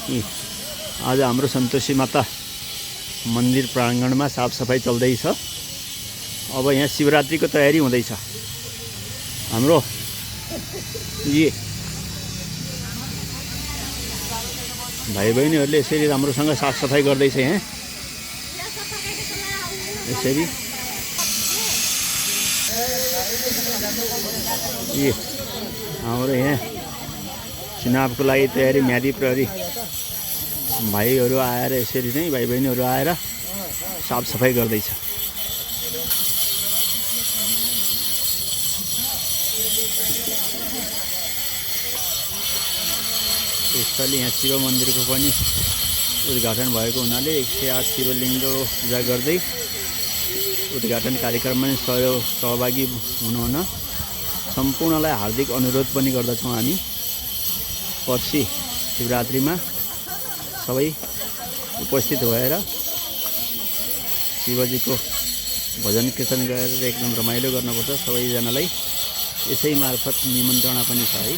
आज हाम्रो सन्तोषी माता मन्दिर प्राङ्गणमा साफसफाइ चल्दैछ। अब यहाँ शिवरात्रिको तयारी हुँदैछ। हाम्रो भाइ बहिनीहरूले यसरी राम्रोसँग साफसफाइ गर्दैछ। यहाँ यसरी हाम्रो यहाँ चुनावको लागि तयारी म्यादी प्रहरी भाइहरू आएर यसरी नै भाइ बहिनीहरू आएर साफसफाइ गर्दैछ। यसपालि यहाँ शिव मन्दिरको पनि उद्घाटन भएको हुनाले 108 शिवलिङ्ग पूजा गर्दै उद्घाटन कार्यक्रममा सहभागी हुनुहुन सम्पूर्णलाई हार्दिक अनुरोध पनि गर्दछौँ। हामी पर्सि शिवरात्रिमा सबै उपस्थित भएर शिवजीको भजन कीर्तन गरेर एकदम रमाइलो गर्नुपर्छ। सबैजनालाई यसै मार्फत निमन्त्रणा पनि छ है।